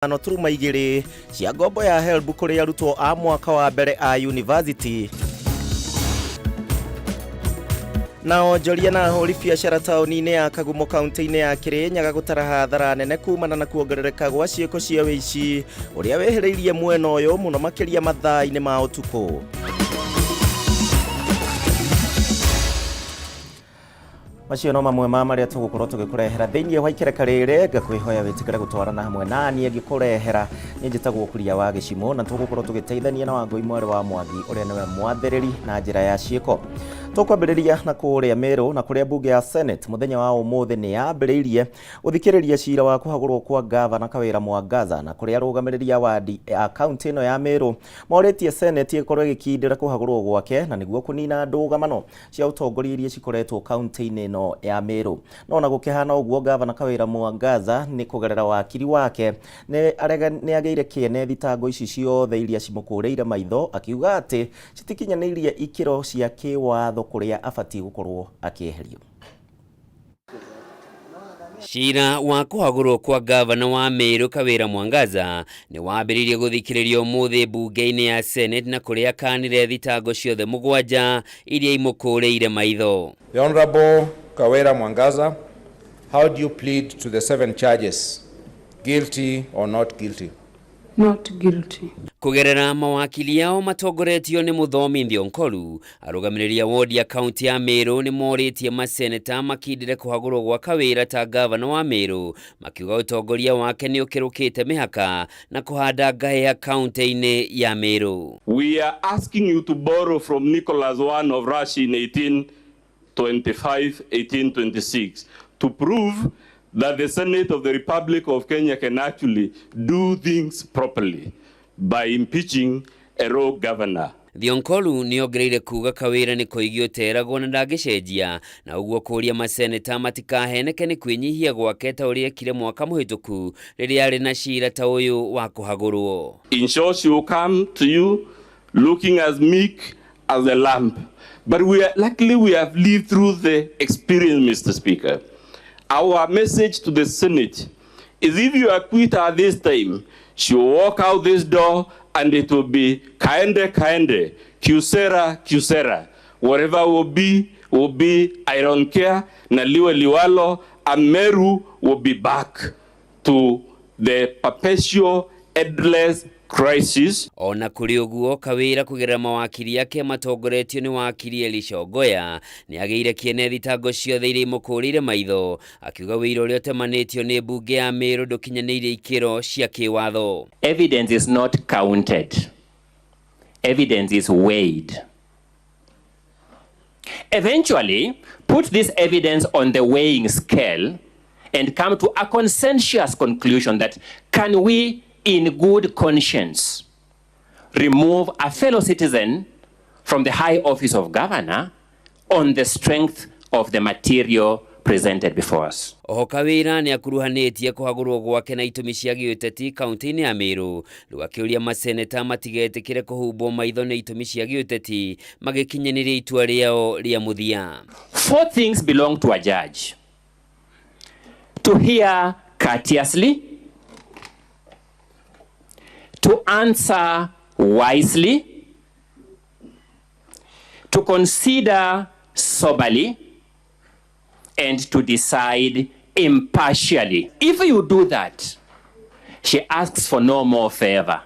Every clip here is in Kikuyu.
Turuma igĩrĩ cia ngombo ya HELB kũrĩ arutwo a mwaka wa mbere a university. Na onjoria na ahũri biacara taũni-inĩ ya Kagumo kaunti-inĩ ya Kirinyaga gũtara hathara nene kumana na kuongerereka gwa ciĩko cia wĩici ũrĩa wĩhĩrĩirie mwena ũyũ mũno makĩria mathaa-inĩ ma ũtukũ. Macio no mamwe ma marĩa tũgũkorwo tũgĩkũrehera thĩinĩ wa ikereka rĩrĩ. Ngakwĩhoya wĩtĩkĩre gũtwarana hamwe na niĩ ngĩkũrehera. Niĩ njĩtagwo Kuria wa Gĩcimũ, na tũgũkorwo tũgĩteithania na Wangũi mwarĩ wa Mwangi ũrĩa nĩwe mwathĩrĩri na njĩra ya ciĩko. Tũkwambĩrĩria na kũrĩa Meru, na kũrĩa mbunge ya Senate mũthenya wa ũmũthĩ nĩ yambĩrĩirie gũthikĩrĩria cira wa kũhagũrwo kwa ngavana Kawĩra Mwangaza, na kũrĩa arũgamĩrĩri a wadi a kaunti ĩno ya Meru morĩtie Senate ĩkorwo ĩgĩkindĩra kũhagũrwo gwake na nĩguo kũnina ndũgamano cia ũtongoria iria cikoretwo kaunti-inĩ ĩno ya Meru. No ona gũkĩhana ũguo, ngavana Kawĩra Mwangaza nĩ kũgerera wakiri wake nĩ agĩire kĩene thitango ici ciothe iria cimũkũrĩire maitho, akiuga atĩ citikinyanĩirie ikĩro cia kĩwatho kũrĩa abatiĩ gũkorwo akĩeherio. Cira wa kũhagũrwo kwa ngavana wa Meru Kawĩra Mwangaza nĩ wambĩrĩirie gũthikĩrĩrio ũmũthĩ mbunge-inĩ ya Senate, na kũrĩa akanire thitango ciothe mũgwanja iria imũkũrĩire maitho. The Honorable Kawira Mwangaza, how do you plead to the seven charges? Guilty or not guilty? Not guilty. Kũgerera mawakili ao matongoretio nĩ Mũthomi Thionkoru, arũgamĩrĩri a wodi ya kaunti ya Meru nĩ morĩtie maseneta makindĩre kũhagũrwo gwa Kawĩra ta ngavana wa Meru, makiuga ũtongoria wake nĩ ũkĩrũkĩte mĩhaka na kũhanda ngahĩha kaunti-inĩ ya Meru. We are asking you to borrow from Nicholas I of Russia in 1825, 1826 to prove that the Senate of the Republic of Kenya can actually do things properly by impeaching a rogue governor. Thionkoru nĩ ongereire kuga Kawĩra nĩ koigi ũteragwo na ndangĩcenjia, na ũguo kũria maseneta matikaheneke nĩ kwĩnyihia gwake ta ũrĩa ekire mwaka mũhĩtũku rĩrĩa arĩ na cira ta ũyũ wa kũhagũrwo. In short, she will come to you looking as meek as a lamb. But we are, luckily we have lived through the experience, Mr. Speaker. Our message to the Senate is if you acquit her this time, she will walk out this door and it will be kaende kaende, kyusera kyusera. Whatever will be, will be, I don't care, na liwe liwalo, and Meru will be back to the perpetual endless crisis. Ona kũrĩ ũguo, Kawĩra kũgerera mawakiri ake matongoretio nĩ wakiri Elisha Ongoya nĩ agĩire kĩene thitango ciothe iria imũkũrĩire maitho, akiuga wĩira ũrĩa ũtemanĩtio nĩ mbunge ya Meru ndũkinyanĩirie ikĩro cia kĩwatho. Evidence is not counted. Evidence is weighed. Eventually, put this evidence on the weighing scale and come to a consensus conclusion that can we, in good conscience, remove a fellow citizen from the high office of governor on the strength of the material presented before us. Oho Kawĩra nĩ akuruhanĩtie kũhagũrwo gwake na itũmi cia gĩũteti kaunti-inĩ ya Meru, rĩu akĩũria maseneta matigetĩkĩre kũhumbwo maitho nĩ itũmi cia gĩũteti magĩkinyanĩria itua rĩao rĩa mũthia. Four things belong to a judge: to hear courteously, to answer wisely, to consider soberly, and to decide impartially. If you do that, she asks for no more favor.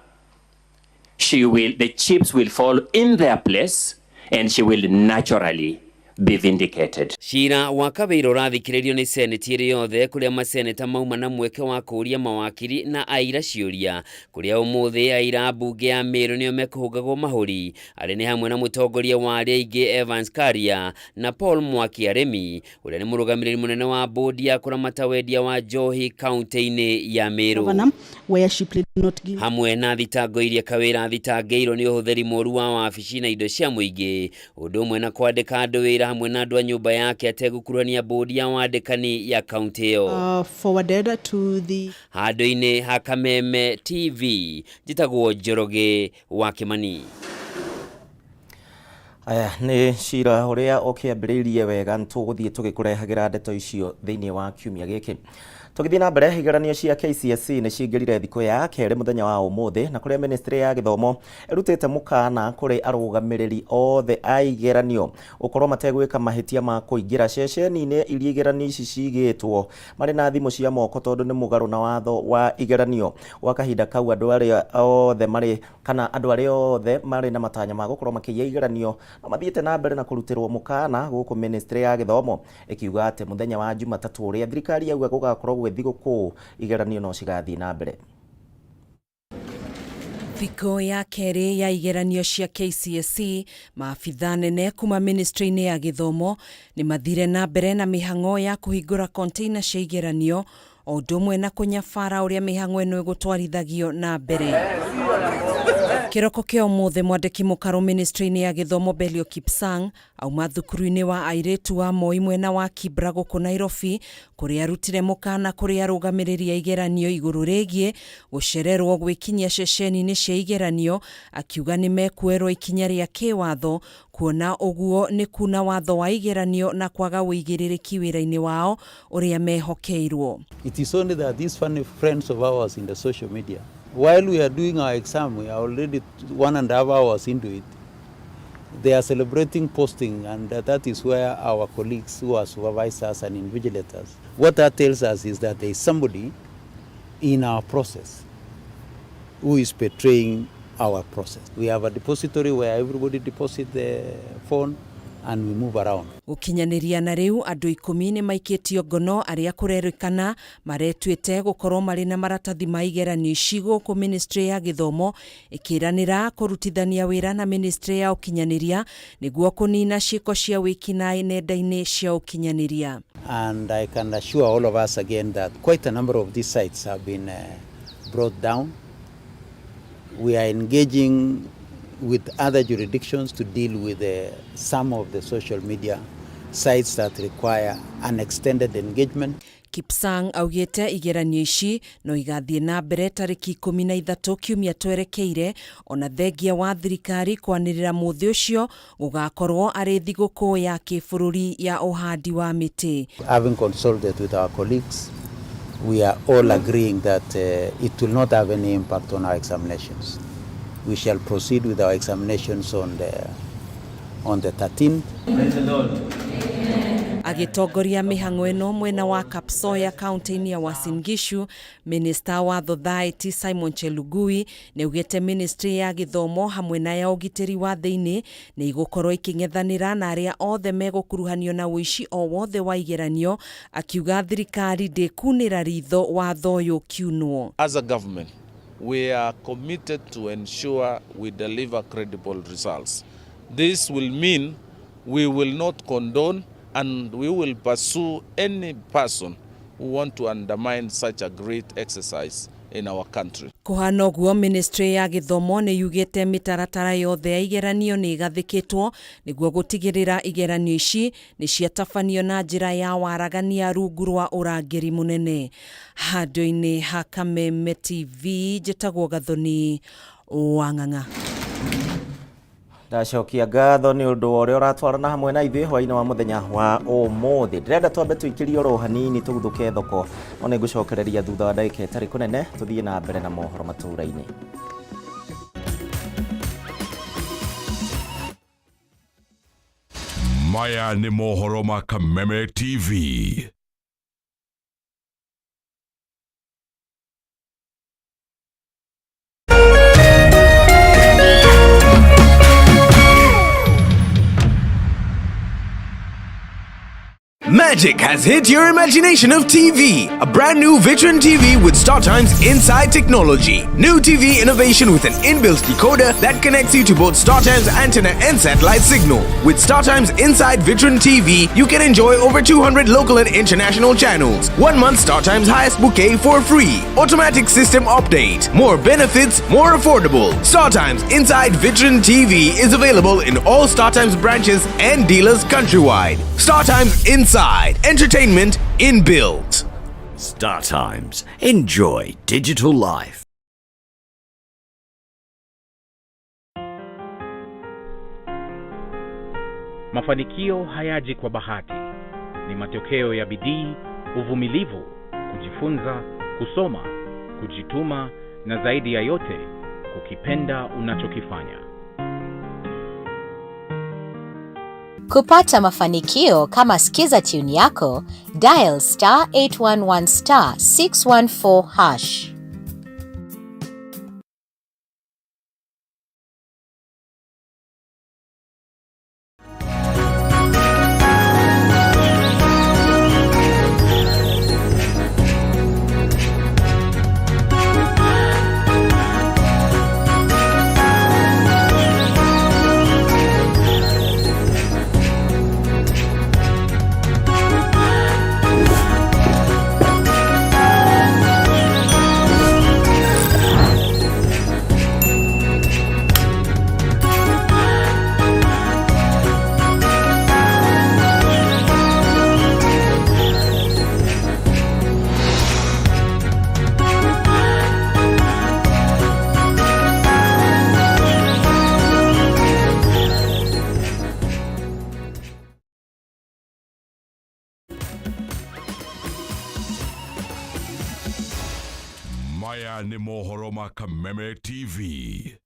The chips will fall in their place and she will naturally be vindicated. Cira wa Kawĩra ũrathikĩrĩrio nĩ seneti ĩrĩ yothe, kũrĩa maseneta mauma na mweke wa kũũria mawakiri na aira ciũria, kũrĩa ũmũthĩ aira a mbunge ya Meru nĩo mekũhũngagwo mahũri, arĩa nĩ hamwe na mũtongoria wa arĩa aingĩ Evans Karia na Paul Mwaki Aremi ũrĩa nĩ mũrũgamĩrĩri mũnene wa bodi ya kũramata wendia wa njohi kaunti-inĩ ya Meru. Governor, where she pleaded not guilty. Hamwe na thitango iria Kawĩra athitangĩirwo nĩ ũhũthĩri mũru wa wabici na indo cia mũingĩ, ũndũ ũmwe na kwandĩka andũ wĩra hamwe na andũ a nyũmba yake ategũkuruhania bodi ya wandĩkani ya kaunti ĩyo. Forwarded to the Handũ-inĩ ha Kameme TV, njĩtagwo Njoroge wa Kĩmani. Aya nĩ cira ũrĩa ũkĩambĩrĩirie wega, nĩtũgũthiĩ tũgĩkũrehagĩra ndeto icio thĩinĩ wa kiumia gĩkĩ. Tũgĩthiĩ na mbere, igeranio cia KCSE nĩ cingĩrire thikũ ya kerĩ mũthenya wa ũmũthĩ, na kũrĩa ministry ya gĩthomo ĩrutĩte mũkana kũrĩ arũgamĩrĩri othe a igeranio gũkorwo mategwĩka mahĩtia ma kũingĩra ceceni-inĩ iria igeranio ici cigĩtwo marĩ na thimũ cia moko, tondũ nĩ mũgarũ na watho wa igeranio. Gwa kahinda kau andũ arĩa othe marĩ kana andũ arĩa othe marĩ na matanya ma gũkorwo makĩiya igeranio no mathiĩte na mbere na kũrutĩrwo mũkana gũkũ ministry ya gĩthomo ĩkiuga atĩ mũthenya wa Jumatatũ ũrĩa thirikari yauga gũgakorwo gwĩ thigũkũ, igeranio no cigathiĩ na mbere. Thikũ ya kerĩ ya igeranio cia KCSE, maabitha nene kuma ministry-inĩ ya gĩthomo nĩ mathire na mbere na mĩhang'o ya kũhingũra container cia igeranio, o ũndũ ũmwe na kũnyabara ũrĩa mĩhang'o ĩno ĩgũtwarithagio na mbere. Kĩroko kĩa ũmũthĩ, mwandĩki mũkarũ ministry-inĩ ya gĩthomo Belio Kipsang auma thukuru-inĩ wa airĩtu wa Moi mwena wa Kibra gũkũ Nairobi, kũrĩa arutire mũkana kũrĩ arũgamĩrĩri a igeranio igũrũ rĩgiĩ gũcererwo gwĩkinyia ceceni-inĩ cia igeranio, akiuga nĩ mekuoerwo ikinya rĩa kĩwatho kuona ũguo nĩ kuna watho wa igeranio na kwaga ũigĩrĩrĩki wĩra-inĩ wao ũrĩa mehokeirwo. It is only that these funny friends of ours in the social media, while we are doing our exam, we are already 1.5 hours into it, they are celebrating posting, and that is where our colleagues who are supervisors and invigilators, what that tells us is that there is somebody in our process who is betraying our process. We have a depository where everybody deposits the phone and we move around. Gũkinyanĩria na rĩu andũ 10 nĩ maikĩtio ngono arĩa kũrerĩkana maretuĩte gũkorwo marĩ na maratathi ma igeranio ici gũkũ ministry ya gĩthomo ĩkĩranĩra kũrutithania wĩra na ministry ya ũkinyanĩria nĩguo kũnina ciĩko cia wĩkinaĩ nenda-inĩ cia ũkinyanĩria. And I can assure all of us again that quite a number of these sites have been brought down. We are engaging with other jurisdictions to deal with some of the social media sites that require an extended engagement. Kipsang augĩte igeranio ici no igathiĩ na mbere tarĩki 13 kiumia twerekeire, ona thengia wa thirikari kwanĩrĩra mũthĩ ũcio gũgakorwo arĩ thigũkũ ya kĩbũrũri ya ũhandi wa mĩtĩ. Having consulted with our colleagues, we are all agreeing that it will not have any impact on our examinations. We shall proceed with our examinations on the 13th. Agĩtongoria mĩhang'o ĩno mwena wa Kapsoya kaunti-inĩ ya Uasin Gishu, Minister wa Thothaĩti Simon Chelugui nĩaugĩte ministry ya gĩthomo hamwe na ya ũgitĩri wa thĩinĩ nĩ igũkorwo ikĩng'ethanĩra na arĩa othe megũkuruhanio na ũici o wothe wa igeranio, akiuga thirikari ndĩkunĩra ritho watho ũyũ ũkiunwo. As a government, we are committed to ensure we deliver credible results. This will mean we will not condone and we will pursue any person who want to undermine such a great exercise in our country. Kũhana ũguo, ministry ya gĩthomo nĩ yugĩte mĩtaratara yothe ya igeranio nĩ ĩgathĩkĩtwo nĩguo gũtigĩrĩra igeranio ici nĩ ciatabanio na njĩra ya waragania rungu rwa ũrangĩri mũnene. Handũ-inĩ ha Kameme TV, njĩtagwo Gathoni Wang'ang'a. Ndacokia ngatho nĩ ũndũ wa ũrĩa ũratwarana hamwe na ithuĩ hwaĩ-inĩ wa mũthenya wa ũmũthĩ. Ndĩrenda twambe tũikĩrie oro hanini tũguthũke thoko, no nĩ ngũcokereria thutha wa ndagĩka ĩtarĩ kũnene tũthiĩ na mbere na mohoro matũũra-inĩ. Maya nĩ mohoro ma Kameme TV. Magic has hit your imagination of TV. A brand new Vitron TV with StarTimes Inside technology. New TV innovation with an inbuilt decoder that connects you to both StarTimes antenna and satellite signal. With StarTimes Inside Vitron TV, you can enjoy over 200 local and international channels. 1 month StarTimes highest bouquet for free. Automatic system update. More benefits, more affordable. StarTimes Inside Vitron TV is available in all StarTimes branches and dealers countrywide. StarTimes Inside. Entertainment inbuilt. StarTimes. Enjoy digital life. Mafanikio hayaji kwa bahati. Ni matokeo ya bidii, uvumilivu, Kujifunza, kusoma, kujituma na zaidi ya yote, kukipenda unachokifanya. Kupata mafanikio kama Skiza tune yako, dial star 811 star 614 hash. Maya nĩ mohoro ma Kameme TV.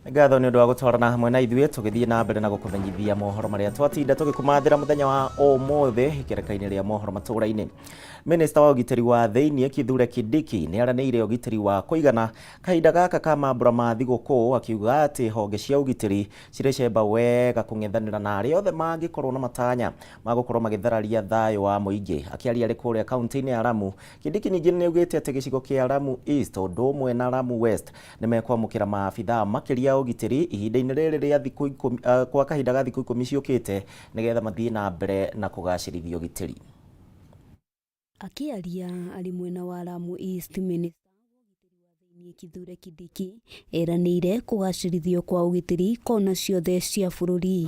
Nĩ ngatho nĩ ũndũ wa gũtwarana hamwe na ithuĩ tũgĩthiĩ na mbere na gũkũmenyithia mohoro marĩa twatinda tũgĩkũmathĩra mũthenya wa ũmũthĩ ikereka-inĩ rĩa mohoro matũũra-inĩ. Minista wa ũgitĩri wa thĩinĩ Kithure Kindiki nĩ aranĩire ũgitĩri wa kũigana kahinda gaka ka mambura ma thigũkũ, akiuga atĩ honge cia ũgitĩri cirĩ cemba wega kũng'ethanĩra na arĩa othe mangĩkorwo na matanya ma gũkorwo magĩthararia thayũ wa mũingĩ. Akĩaria arĩ kũrĩa kaunti-inĩ ya Lamu, Kindiki ningĩ nĩ augĩte atĩ gĩcigo kĩa Lamu East ũndũ ũmwe na Lamu West nĩ mekwamũkĩra maabithaa makĩria a ũgitĩri ihinda-inĩ rĩrĩ rĩa thikũ 10, kwa kahinda ga thikũ 10 ciũkĩte, nĩgetha mathiĩ na mbere na kũgacĩrithia ũgitĩri. Akĩaria arĩ mwena wa Lamu East, minista wa ũgitĩri wa thĩinĩ Kithure Kindiki eranĩire kũgacĩrithio kwa ũgitĩri kona ciothe cia bũrũri.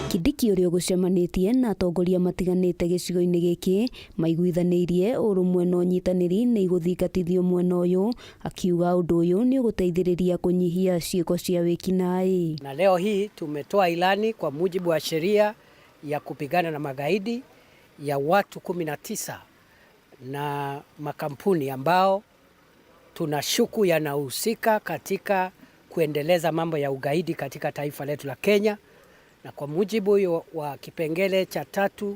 Kindiki, ũrĩa ũgũcemanĩtie na atongoria matiganĩte gĩcigo-inĩ gĩkĩ, maiguithanĩirie ũrũmwe na ũnyitanĩri nĩ igũthingatithio mwena ũyũ, akiuga ũndũ ũyũ nĩ ũgũteithĩrĩria kũnyihia ciĩko cia wĩkinaĩ. Na leo hii tumetoa ilani kwa mujibu wa sheria ya kupigana na magaidi ya watu 19 na makampuni ambao tunashuku yanahusika katika kuendeleza mambo ya ugaidi katika taifa letu la Kenya. Na kwa mujibu wa kipengele cha 3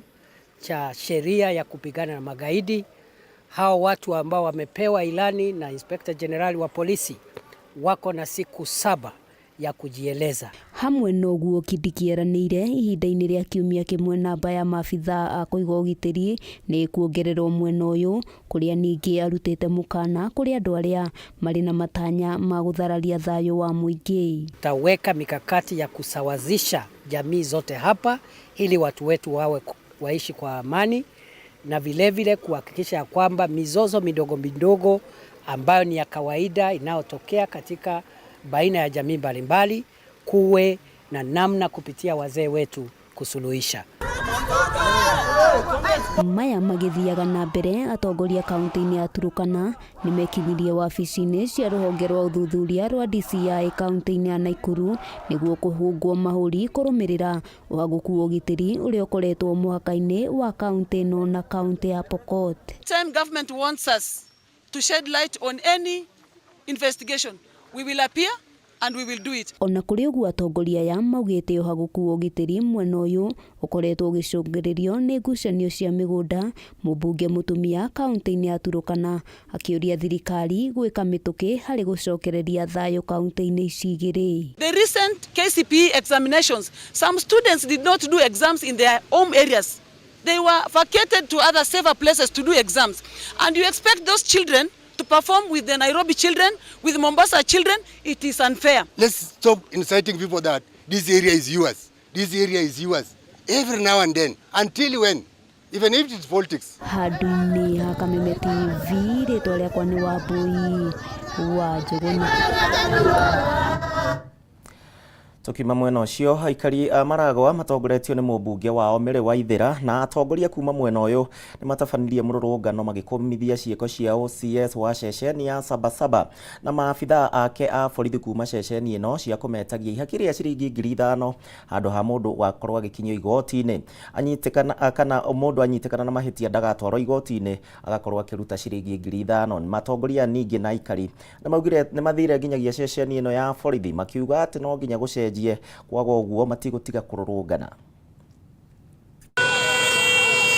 cha sheria ya kupigana na magaidi, hao watu ambao wamepewa ilani na Inspector General wa polisi wako na siku 7 ya kujieleza. Hamwe na ũguo, Kindiki eranĩire ihinda-inĩ rĩa kiumia kĩmwe namba ya maabithaa a kũiga ũgitĩri nĩ ĩkuongererwo mwena ũyũ, kũrĩa ningĩ arutĩte mũkana kũrĩ andũ arĩa marĩ na matanya ma gũthararia thayũ wa mũingĩ. Taweka mikakati ya kusawazisha jamii zote hapa ili watu wetu wawe waishi kwa amani, na vilevile kuhakikisha kwamba mizozo midogo midogo ambayo ni ya kawaida inayotokea katika baina ya jamii mbalimbali, kuwe na namna kupitia wazee wetu kusuluhisha. Maya magĩthiaga na mbere, atongoria kaunti-inĩ ya Turukana nĩ mekinyirie wabici-inĩ cia rũhonge rwa ũthuthuria rwa DCI kaunti-inĩ ya Nakuru nĩguo kũhũngwo mahũri kũrũmĩrĩra ũhagũku wa ũgitĩri ũrĩa ũkoretwo mũhaka-inĩ wa kaunti ĩno na kaunti ya Pokot. Time government wants us to shed light on any investigation, we will appear and we will do it. Ona kũrĩ ũguo, atongoria aya maugĩte ũhagũku wa ũgitĩri mwena ũyũ ũkoretwo ũgĩcũngĩrĩrio nĩ ngucanio cia mĩgũnda. Mũmbunge mũtumia kaunti-inĩ ya Turukana akĩũria thirikari gwĩka mĩtũkĩ harĩ gũcokereria thayũ kaunti-inĩ ici igĩrĩ. The recent KCPE examinations, some students did not do exams in their home areas. They were vacated to other safer places to do exams. And you expect those children to perform with the Nairobi children, with Mombasa children? It is unfair. Let's stop inciting people that this area is yours, this area is yours, every now and then, until when? Even if it's politics. Handũ-inĩ ha Kameme TV, rĩtwa rĩakwa nĩ Wambui wa Njũgũna. Tukiuma mwena ũcio, aikari a Maragwa matongoretio nĩ mũmbunge wao Mary Waithera na atongoria kuma mwena ũyũ nĩ matabanirie mũrũrũngano magĩkũmithia ciĩko cia OCS wa ceceni ya Sabasaba na maabithaa ake a borithi kuma ceceni ĩno cia kũmetagia ihaki rĩa ciringi 5,000 handũ ha mũndũ gwakorwo agĩkinyio igoti-inĩ anyitĩkana kana mũndũ anyitĩkana na mahĩtia ndagatwarwo igoti-inĩ agakorwo akĩruta ciringi 5,000. Matongoria ningĩ na aikari nĩ maugire nĩ mathire nginyagia ceceni ĩno ya borithi makiuga atĩ no nginya gũcenjie, kwaga ũguo matigũtiga kũrũrũngana.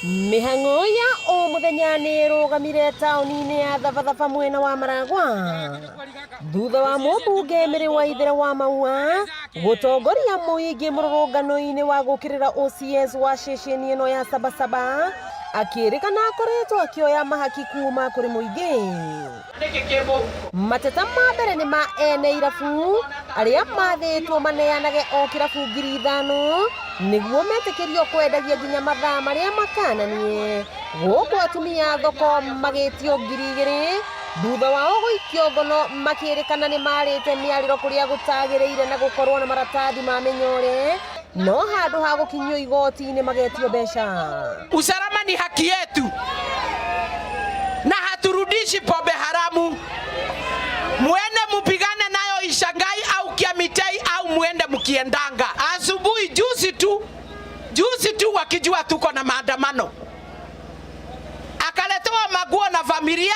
Mĩhang'o ya o mũthenya nĩ ĩrũgamire taũni-inĩ ya Thabathaba mwena wa Maragwa thutha wa mũmbunge Mary Waithera wa Maua gũtongoria mũingĩ mũrũrũngano-inĩ wa gũkĩrĩra OCS wa ceceni ĩno ya Sabasaba akĩrĩkana akoretwo akĩoya mahaki kuma kũrĩ mũingĩ. Mateta ma mbere nĩ ma ene irabu arĩa mathĩtwo maneanage o kĩrabu 5,000 nĩguo metĩkĩrio kwendagia nginya mathaa marĩa makananie, gũkũ atumia a thoko magĩtio 2,000 thutha wao gũikio ngono makĩrĩkana nĩ marĩte mĩarĩro kũrĩa gũtagĩrĩire na gũkorwo na maratathi ma mĩnyore no handũ ha gũkinyio igoti-inĩ magetio mbeca. Usalama ni haki yetu na haturudishi pombe haramu. Muende mupigane nayo Ishangai au Kiamitei au muende mkiendanga. Asubuhi juzi tu wakijua tuko na maandamano, akaletewa maguo na familia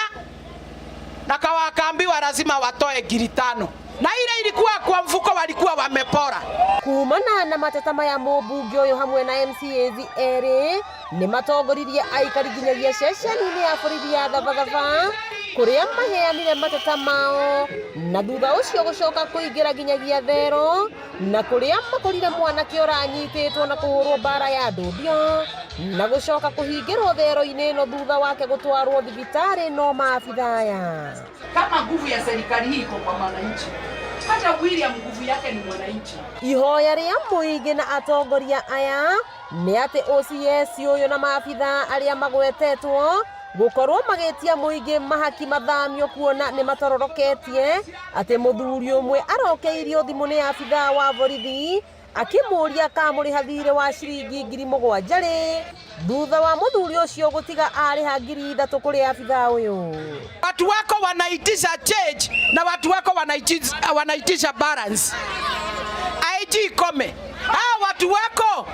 na kawakambiwa lazima watoe 5,000 na ile ilikuwa kwa mfuko walikuwa wamepora. Kumana na mateta maya mũmbunge ũyũ hamwe na MCAs erĩ nĩ matongoririe aikari nginyagia ceceni-inĩ ya borithi ya Thabathaba kũrĩa maheanire mateta mao na thutha ũcio gũcoka kũingĩra nginyagia thero na kũrĩa makorire mwanake ũranyitĩtwo na kũhũrwo mbara ya ndũmbio na gũcoka kũhingĩrwo thero-inĩ ĩno thutha wake gũtwarwo thibitarĩ no maabithaa aya. Kama nguvu ya serikali hii iko kwa mwananchi, hata William nguvu yake ni mwananchi. Ihoya rĩa mũingĩ na atongoria aya nĩ atĩ OCS ũyũ na maabithaa arĩa magwetetwo gũkorwo magĩtia mũingĩ mahaki mathamio kuona nĩ matororoketie atĩ mũthuri ũmwe arokeirio thimũ nĩ abithaa wa borithi akĩmũria kamũrĩha thirĩ wa ciringi 7,000 rĩ thutha wa mũthuri ũcio gũtiga arĩha 3,000 kũrĩ abithaa ũyũ. Watu wako wanaitisha change na watu wako wanaitisha balance. IG ikome. Hawa watu wako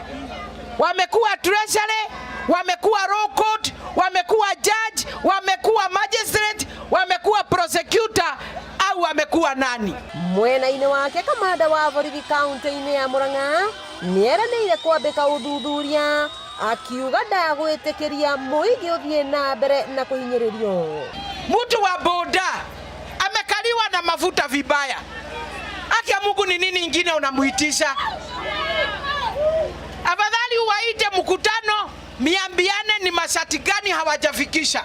wamekuwa treasury, wamekuwa law court, wamekuwa judge, wamekuwa magistrate, wamekuwa prosecutor au wamekuwa nani? Mwena-inĩ wake kamanda wa borithi kaunti-inĩ ya Murang'a nĩeranĩire kwambĩka ũthuthuria akiuga ndagwĩtĩkĩria mũingĩ ũthiĩ na mbere na kũhinyĩrĩrio. Mtu wa boda amekaliwa na mafuta vibaya. Haki ya Mungu ni nini ingine unamuitisha? Afadhali uwaite mkutano miambiane ni masharti gani hawajafikisha.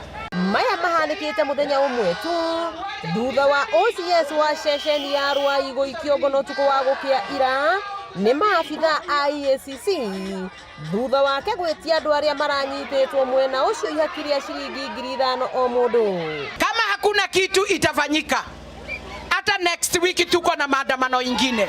Maya mahanĩkĩte mũthenya ũmwe tu thutha wa OCS wa ceceni ya Ruai gũikio ngono ũtukũ wa gũkĩa ira nĩ maabithaa a EACC thutha wake gwĩtia andũ arĩa maranyitĩtwo mwena ũcio ihaki rĩa ciringi 5,000 o mũndũ. Kama hakuna kitu itafanyika, hata next week tuko na maandamano ingine.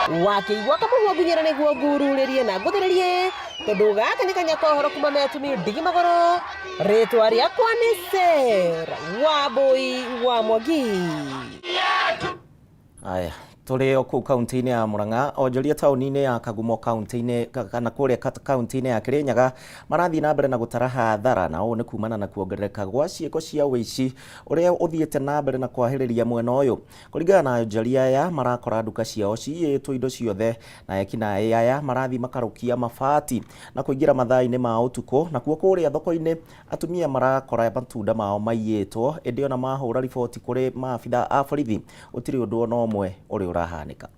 Wakĩigua kamũhuo ngunyĩra nĩguo ngururĩrie na ngũthĩrĩrie tondũ gaka nĩ kanya ka ũhoro kuma metumi ndigi magũrũ. Rĩtwa rĩakwa nĩ Sarah Wambui wa Mwangi. Aya, tũrĩ o kũu kaunti-inĩ ya Murang'a, onjoria taũni-inĩ ya Kagumo kaunti-inĩ kana kũrĩa kaunti-inĩ ya Kirinyaga marathiĩ na mbere na gũtara hathara, na ũũ nĩ kumana na kuongerereka gwa ciĩko cia ũici ũrĩa ũthiĩte na mbere na kwahĩrĩria mwena ũyũ. Kũringana na onjoria aya, marakora nduka ciao ciyĩtwo indo ciothe na ekinaĩ aya marathiĩ makarũkia mabati na kũingĩra mathaa-inĩ ma ũtukũ, nakuo kũrĩa thoko-inĩ atumia marakora matunda mao maiyĩtwo, ĩndĩ ona mahũra riboti kũrĩ maabithaa a borithi gũtirĩ ũndũ ona ũmwe ũrĩa ũrahanĩka.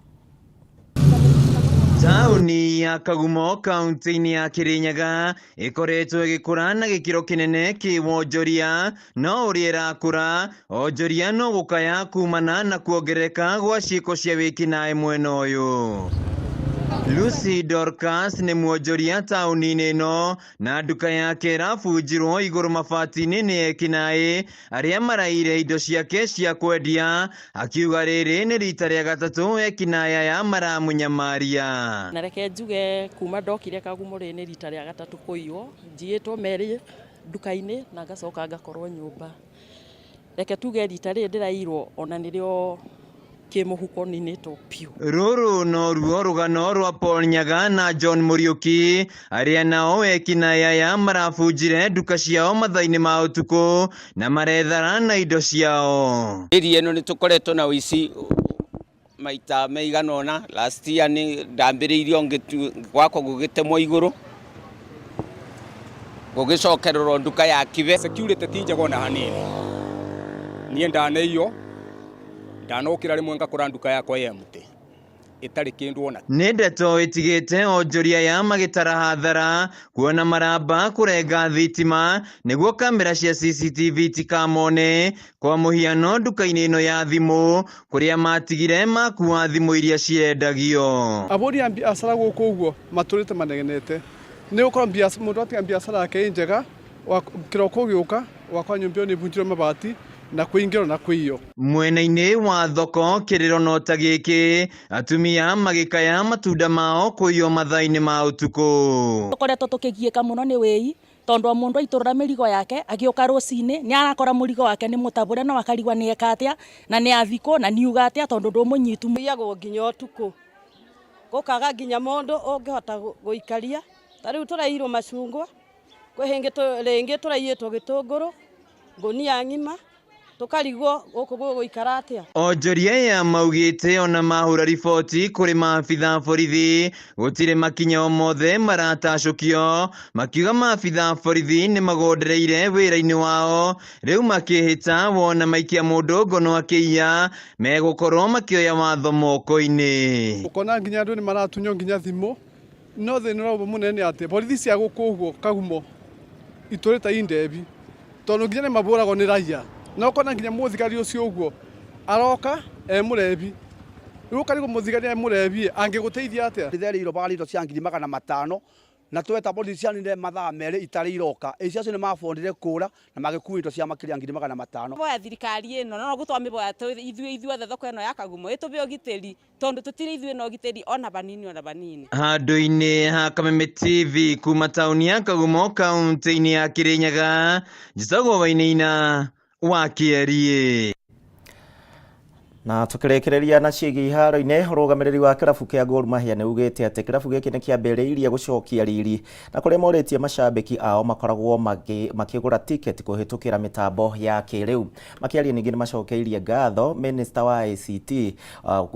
Taũni ya Kagumo kaunti-inĩ ya Kirinyaga ĩkoretwo ĩgĩkũra na gĩkĩro kĩnene kĩwonjoria, no ũrĩa ĩrakũra onjoria no gũkaya kumana na kuongerereka gwa ciĩko cia wĩkinaĩ mwena ũyũ. Lucy Dorcas nĩ mwonjoria taũni-inĩ ĩno na nduka yake ĩrabunjirwo igũrũ mabati-inĩ nĩ ekinaĩ arĩa maraiyire indo ciake cia kwendia, akiuga rĩrĩ nĩ rita rĩa gatatũ ekinaĩ aya maramũnyamaria. Na reke njuge kuma ndokire Kagumo rĩ nĩ rita rĩa gatatũ kũiywo, njiyĩtwo merĩ nduka-inĩ na ngacoka ngakorwo nyũmba. Reke tuge rita rĩrĩ ndĩraiyirwo ona nĩrĩo kĩmũhuko ninĩtwo biũ. Rũrũ noruo rũgano rwa Paul Nyaga na John Mũriũki arĩa nao ekinaĩ aya marabunjire nduka ciao mathaa-inĩ ma ũtukũ na marethara na indo ciao. Area ĩno nĩ tũkoretwo na ũici maita maigana ũna. Last year nĩ ndambĩrĩirio gwakwa gũgĩtemwo igũrũ, gũgĩcokererwo nduka ya Kibe. Security ti njega ona hanini. Niĩ ndaneiywo, ndanokĩra rĩmwe ngakora nduka yakwa ĩ empty, ĩtarĩ kĩndũ ona. Nĩ ndeto ĩtigĩte onjoria aya magĩtara hathara kuona maramba kũrenga thitima nĩguo kamera cia CCTV itikamone, kwa mũhiano nduka-inĩ ĩno ya thimũ kũrĩa matigire makua thimũ iria ciendagio. Ahũri a biacara gũkũ ũguo matũrĩte manegenete nĩ gũkorwo mũndũ atiga biacara yake ĩ njega, kĩroko gĩũka wakora nyũmba ĩyo nĩ ĩbunjirwo mabati na kũingĩrwo na kũiywo. Mwena-inĩ wa thoko kĩrĩro no ta gĩkĩ, atumia magĩkaya matunda mao kũiywo mathaa-inĩ ma ũtukũ. Tũkoretwo tũkĩgiĩka mũno nĩ wĩi tondũ o mũndũ aitũrũra mĩrigo yake agĩũka rũcinĩ nĩ arakora mũrigo wake nĩ mũtabũre no akarigwo nĩ eka atĩa na nĩ athikũ na nĩ uga atĩa tondũ ndũmũnyitu. Iyagwo nginya ũtukũ gũkaga nginya mũndũ ũngĩhota gũikaria. Ta rĩu tũraiyirwo macungwa, kwĩ hĩngĩ rĩngĩ tũraiyĩtwo gĩtũngũrũ, ngũnia ng'ima, tũkarigwo gũkũ gũgũikara atĩa. Onjoria aya maugĩte ona mahũra riboti kũrĩ maabitha borithi gũtirĩ makinya o mothe maratacũkio, makiuga maabitha borithi nĩ magondereire wĩra-inĩ wao, rĩu makĩhĩta wona maikia mũndũ ngono akĩiya megũkorwo makĩoya watho moko-inĩ. Ũkona nginya andũ nĩ maratunywo nginya thimũ, no thĩna ũrĩa mũnene nĩ atĩ borithi cia gũkũ ũguo Kagumo itũrĩte indebi tondũ nginya nĩ mabũragwo nĩ raia, na ũkona nginya mũthigari ũcio ũguo aroka e mũrebi, rĩu ũkarigwo mũthigari e mũrebi angĩgũteithia atĩa. Ndĩtherĩirwo bara indo cia 500,000 na tweta borithi cianire mathaa merĩ itarĩ iroka, aici acio nĩ mabondire kũra na magĩkua indo cia makĩria 500,000. Boya thirikari ĩno no gũtwamĩboya ithuĩ ithuothe thoko ĩno ya Kagumo ĩtũbe ũgitĩri tondũ tũtirĩ ithuĩ na ũgitĩri ona banini ona banini. Handũ-inĩ ha Kameme TV kuma taũni ya Kagumo kaunti-inĩ ya Kirinyaga, njĩtagwo Wainaina wa Kĩeriĩ. Na tukĩrĩkĩrĩria na ciĩgiĩ iharo-inĩ, ũrũgamĩrĩri wa kĩrabu kĩa Gor Mahia nĩ ugĩte atĩ kĩrabu gĩkĩ nĩ kĩambĩrĩirie gũcokia riri na kũrĩa morĩtie macambĩki ao makoragwo makĩgũra tiketi kũhĩtũkĩra mĩtambo ya kĩrĩu. Makĩaria ningĩ nĩ macokeirie ngatho Minister wa ICT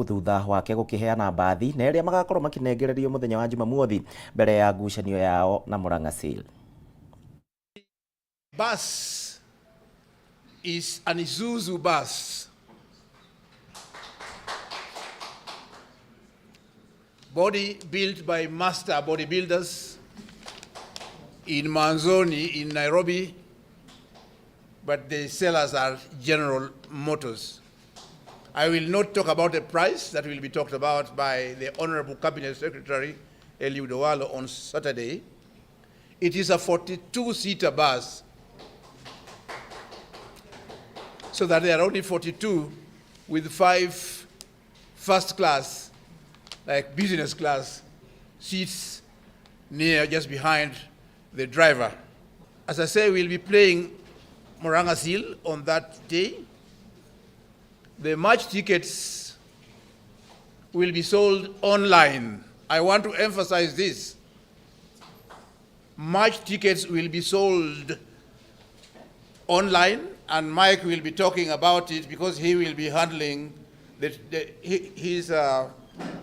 thutha wake gũkĩheana mbathi na ĩrĩa magakorwo makĩnengererio mũthenya wa Jumamothi mbere ya ngucanio yao na Murang'a Seal. Bus is an Isuzu bus. Body built by master bodybuilders in Manzoni in Nairobi, but the sellers are General Motors. I will not talk about the price. That will be talked about by the Honorable Cabinet Secretary, Eliud Owalo, on Saturday. It is a 42-seater bus, so that there are only 42 with 5 first class, like business class, seats near just behind the driver. As I say, we'll be playing Murang'a Seal on that day. The match tickets will be sold online. I want to emphasize this. Match tickets will be sold online, and Mike will be talking about it because he will be handling the his.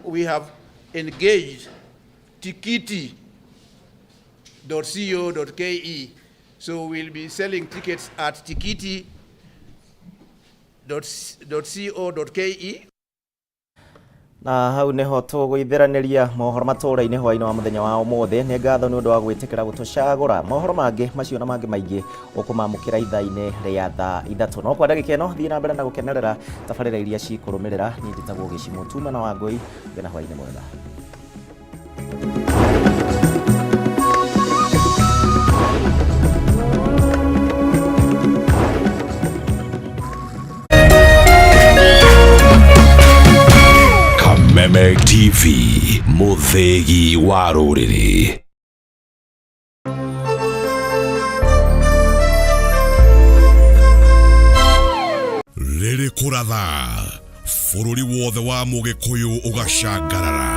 We have engaged tikiti.co.ke, so we'll be selling tickets at tikiti.co.ke. Na hau niho tũgũithĩranĩria mohoro matũra-inĩ hwaĩ-inĩ wa mũthenya wa ũmũthĩ. Nĩ ngatho nĩ ũndũ wa gwĩtĩkĩra gũtũcagũra. Mohoro mangĩ macio na mangĩ maingĩ ũkũmamũkĩra ithaa-inĩ rĩa thaa 3. No kwa ndagĩka ĩno thiĩ na mbere na gũkenerera tabarĩra iria cikũrũmĩrĩra. Niĩ njĩtagwo Gĩcimũ Tuma na Wangũi, ngena hwaĩ-inĩ mwega. Kameme TV, mũthĩgi wa rũrĩrĩ. Rĩrĩ kũratha bũrũri wothe wa mũgĩkũyũ ũgacangarara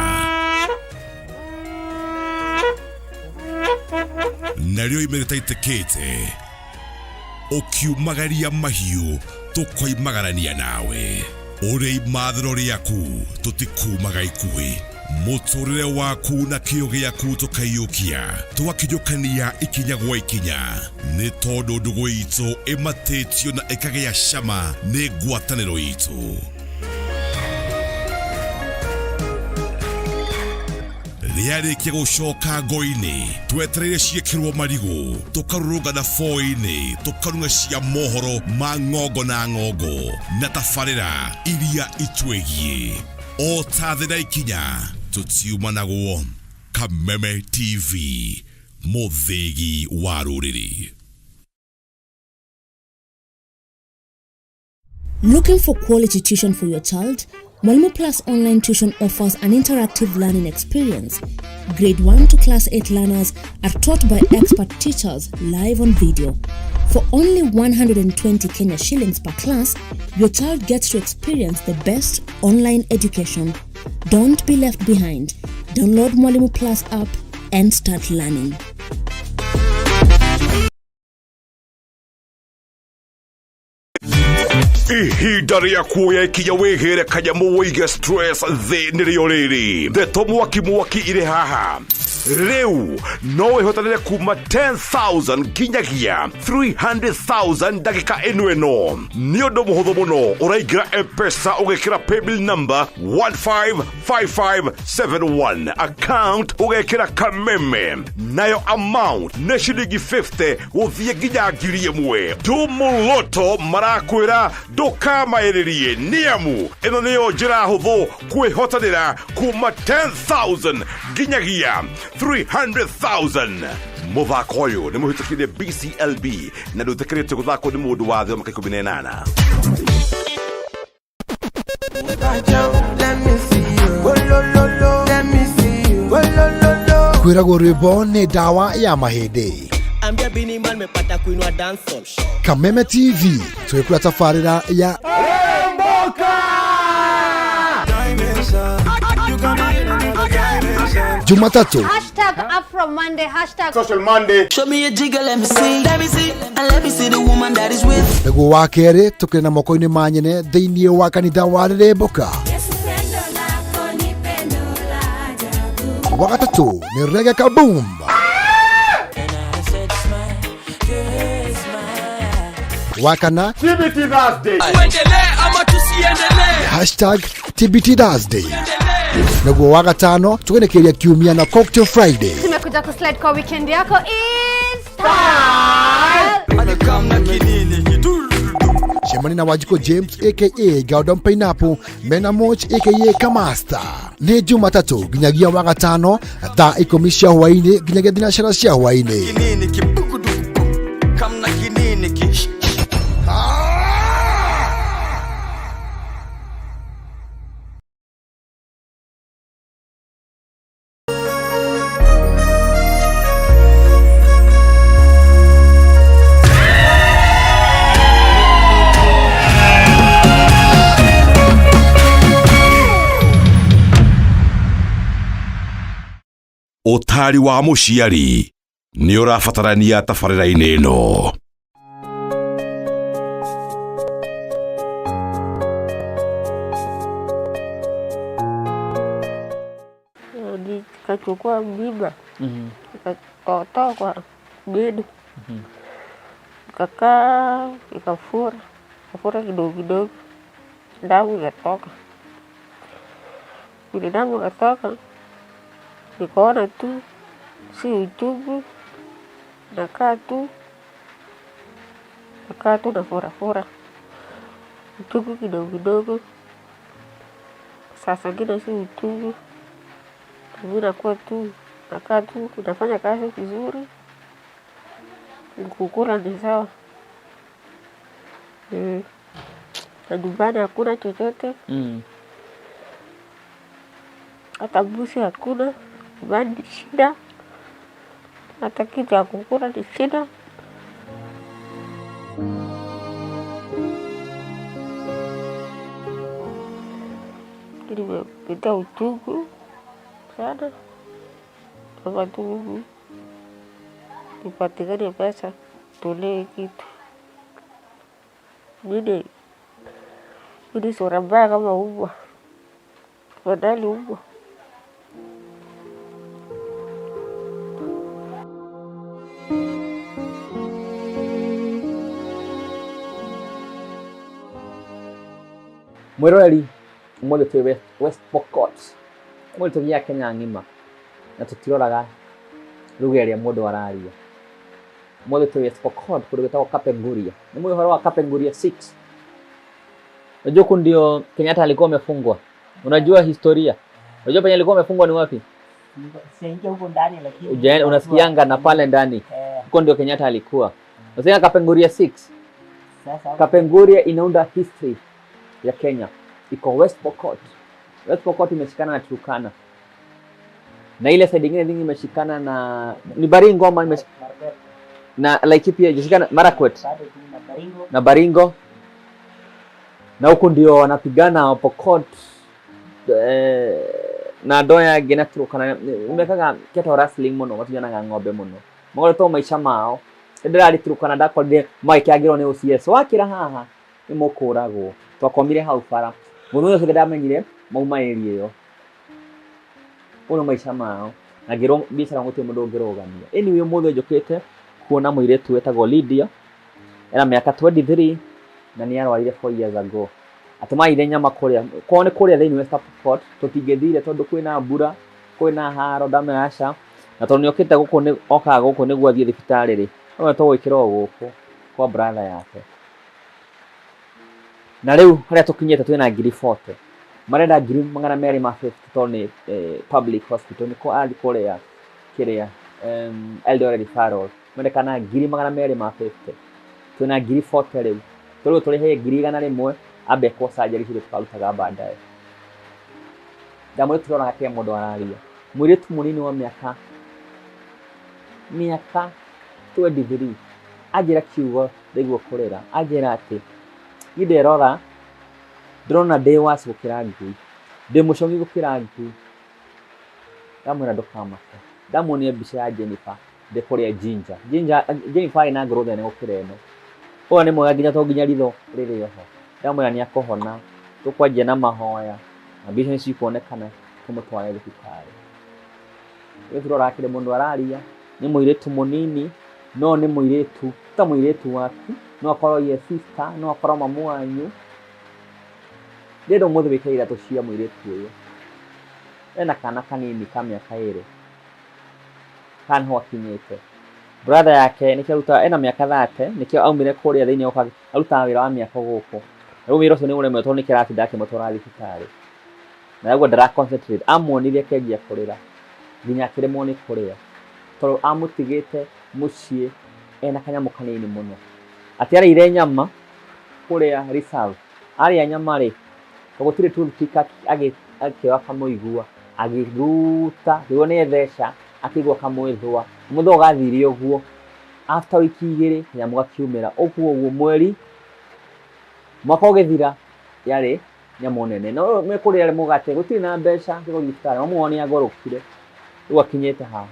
narĩo ime rĩtaitĩkĩte ũkiumagaria mahiũ tũkoimagarania nawe ũrĩ imathĩro rĩaku tũtikumaga ikuhĩ mũtũrĩre waku na kĩo gĩaku tũkaiyũkia tũgakinyũkania ikinya gwa ikinya nĩ tondũ ndũgũ itũ ĩmatĩtio na ĩkagĩa cama nĩ ngwatanĩro itũ. Rĩarĩkia gũcoka ngo-inĩ twetereire ciĩkĩrwo marigũ tũkarũrũngana boi-inĩ tũkarung'a cia mohoro ma ng'ongo na ng'ongo na tabarĩra iria itwĩgiĩ o ta thĩ na ikinya tũtiumanagwo. Kameme TV, mũthĩgi wa rũrĩrĩ. Looking for quality tuition for your child? Mwalimu Plus Online Tuition offers an interactive learning experience. Grade 1 to Class 8 learners are taught by expert teachers live on video. For only 120 Kenya shillings per class, your child gets to experience the best online education. Don't be left behind. Download Mwalimu Plus app and start learning. Ihinda rĩa kuoya ikinya wĩhĩre kanyamũ wĩige stress thĩ nĩrĩo rĩrĩ ndeto mwaki mwaki irĩ haha rĩu no wĩhotanĩre kuma 10,000 nginyagia 300,000 ndagĩka ĩno ĩno nĩ ũndũ mũhũthũ mũno ũraingĩra M-Pesa ũgekĩra paybill number 155571 account ũgekĩra Kameme nayo amount nĩ ciringi 50 gũthiĩ nginya 1,000. Ndumuloto marakwĩra ndũkamaĩrĩrie nĩamu ĩno nĩyo njĩra hũthũ kwĩhotanĩra kuma 10,000 nginyagia 300,000. Mũthako ũyũ nĩ mũhĩtũkire BCLB na ndũtĩkĩrĩtio gũthakwo nĩ mũndũ wa thĩ wa mĩaka 18. Kwĩragwo rwĩmbo nĩ ndawa ya mahĩndĩ. Ambia Bini Man mepata kuinua dancehall. Kameme TV twĩkũra tabarĩra ya Jumatatu Hashtag Afro Monday, hashtag Social Monday. Show me a jigger, let me see. Let me see. And let me see the woman that is with. Nĩguo wa kerĩ tũkĩrĩ na moko-inĩ ma nyene thĩinĩ wa kanitha wa Rĩrĩmbũka. Wa gatatũ nĩ Reggae Kaboom. Wa kana TBT Thursday. Tuendelee ama tusiendelee? Hashtag TBT Thursday. Nĩguo wa gatano tũgenekeria kiumia na Cocktail Friday. Tumekuja kuslide kwa weekend yako is style. Cemani na Wanjikũ James aka Gordon Pineapple mena Moch aka Kamasta nĩ Jumatatũ nginyagia wa gatano thaa 10 cia hwaĩ-inĩ nginyagia thinacara cia hwaĩ-inĩ. Kinini kibukuduku kamna kinini ki. Ũtari wa mũciari nĩ ũrabatarania tabarĩra-inĩ ĩno. Nikachukua mimba nikatoa kwa bedi, nikakaa ikafura ikafura kidogo kidogo, damu ikatoka. Vile damu ikatoka, nikaona tu si uchungu, nakaa tu nafurafura uchungu kidogo kidogo. Saa zingine si uchungu, Mimi nakuwa tu nakaa tu nafanya kazi vizuri, kukula ni sawa. Na nyumbani hakuna chochote, hata mbuzi hakuna, nyumbani ni shida, hata kitu ya kukula ni shida. Nimepitia uchungu sana, naomba tu Mungu nipatikane pesa tulee kitu. Mimi ni sura mbaya kama umbwa, afadhali umbwa. Mwiroreri umuthi twi West Pokot, umuthi tuthiaga Kenya ng'ima na tutiroraga lugha ĩrĩa mũndũ araria. Umuthi twi West Pokot kũndũ gwĩtagwo Kapenguria. Nĩ mũĩ ũhoro wa Kapenguria 6? Unajua huku ndio Kenyatta alikuwa amefungwa. Unajua historia? Unajua penye alikuwa amefungwa ni wapi? Sijaingia huko ndani lakini Unasikianga na pale ndani. Huko ndio Kenyatta alikuwa. Unasikia Kapenguria 6? Sasa Kapenguria inaunda history ya Kenya. Iko West Pokot. West Pokot imeshikana na Turkana. Na ile side nyingine nyingi imeshikana na ni Baringo ama na Laikipia imeshikana Marakwet. Bado tu na Baringo. Na Baringo. Na huku ndio wanapigana Pokot na ndoya ĩngĩ na Turkana. Mekaga keto wrestling mũno, matunyanaga ng'ombe mũno. Magoretwo maica mao. Ndĩrarĩ Turkana ndakorire magĩkĩangĩrwo nĩ OCS. Wakĩra haha nĩ mũkũragwo. Twakomire hau bara. Mũthenya ũcio ndamenyire mauma area ĩyo. Ũyũ nĩ maica mao. Na ngĩrwo biacara gũtirĩ mũndũ ũngĩrũgamia. Anyway, ũmũthĩ njũkĩte kuona mũirĩtu wĩtagwo Lydia. Ena mĩaka 23 na nĩ arwarire 4 years ago. Atĩ maire nyama kũrĩa. Kwao nĩ kũrĩa thĩinĩ West Pokot, tũtingĩthire tondũ kwĩna mbura, kwĩna haro, ndamera aca. Na tondũ nĩokĩte gũkũ nĩ okaga gũkũ nĩguo athiĩ thibitarĩ rĩ, no tũgwĩkĩra o gũkũ kwa brother yake. Na rĩu harĩa tũkinyĩte twĩna ngiri 40. Marenda ngiri magana merĩ ma 50 tondũ nĩ public hospital, nĩko arathiĩ kũrĩa kĩrĩa, Eldoret referral. Mendekana ngiri magana merĩ ma 50. Twĩna ngiri 40 rĩu. Tũrĩu tũrĩhe ngiri igana rĩmwe, ambe ekwo surgery ciothe tũkarutaga baadaye. Ndamwĩra tũroraga kĩrĩa mũndũ araria. Mũirĩtu mũnini wa mĩaka 23 anjĩra kiugo ndaigua kũrĩra, anjĩra atĩ niĩ nderora ndĩrona ndĩ waci gũkĩra ngui, ndĩ mũcong'i gũkĩra ngui. Ndamwĩra ndũkamake. Ndamuonia mbica ya Jennifer ndĩ kũrĩa Jinja. Jinja, Jennifer arĩ na growth nene gũkĩra ĩno. Ũyũ nĩ mwega nginya to nginya ritho rĩrĩ oho. Ndamwĩra nĩ akũhona, tũkwanjia na mahoya na mbica nĩ cikuonekana tũmũtware thibitarĩ. Rĩu tũroraga kĩrĩa mũndũ araria, nĩ mũirĩtu mũnini, no nĩ mũirĩtu, ta mũirĩtu waku, no akorwo ye sister, no akorwo mamu wanyu. Ndĩrenda ũmũthĩ wĩkĩre iratũ cia mũirĩtu ũyũ. Ena kana kanini ka mĩaka ĩrĩ. Haha nĩho akinyĩte. Brother yake nĩkĩo arutaga, ena mĩaka 30, nĩkĩo aumire kũrĩa thĩinĩ oka arutaga wĩra wa mĩako gũkũ. Rĩu wĩra ũcio nĩ ũremwo tondũ nĩkĩo aratinda akĩmũtwara thibitarĩ. Na ũguo ndara concentrate. Amuonire akĩanjia kũrĩra. Nginya akĩremwo nĩ kũrĩa. Tondũ amũtigĩte mũciĩ ena kanyamũ kanini mũno. Atĩ arĩire nyama kũrĩa reserve. Arĩa nyama rĩ, gũtirĩ toothpick akĩoya kamũigua, agĩruta, akĩigua nĩ etheca, akĩigua kamwĩthũa. Mũthũa ũgathire ũguo. After wiki igĩrĩ, kanyamũ gakiumĩra. Ũguo ũguo mweri, mwaka ũgĩthira, yarĩ nyamũ nene. No mekũrĩa mũgate, gũtirĩ na mbeca cia gũthiĩ thibitarĩ. Mamu wao nĩ agũrũkire. Rĩu akinyĩte haha.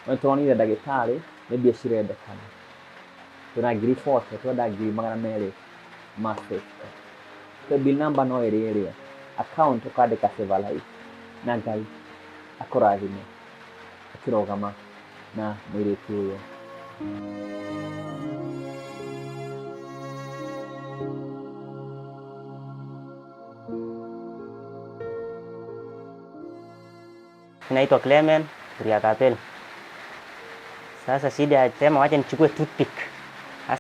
Nĩ tũronire ndagĩtarĩ, nĩ mbia cirendekana. Twĩna ngiri 40, twenda ngiri magana merĩ ma 50. Paybill number no ĩrĩa ĩrĩa. Account ũkandĩka Save a Life. Na Ngai akũrathime akĩrũgama na mũirĩtu ũyũ. Naitwa Clement Kuriakapel. Sasa shida ya sema wacha nichukue toothpick.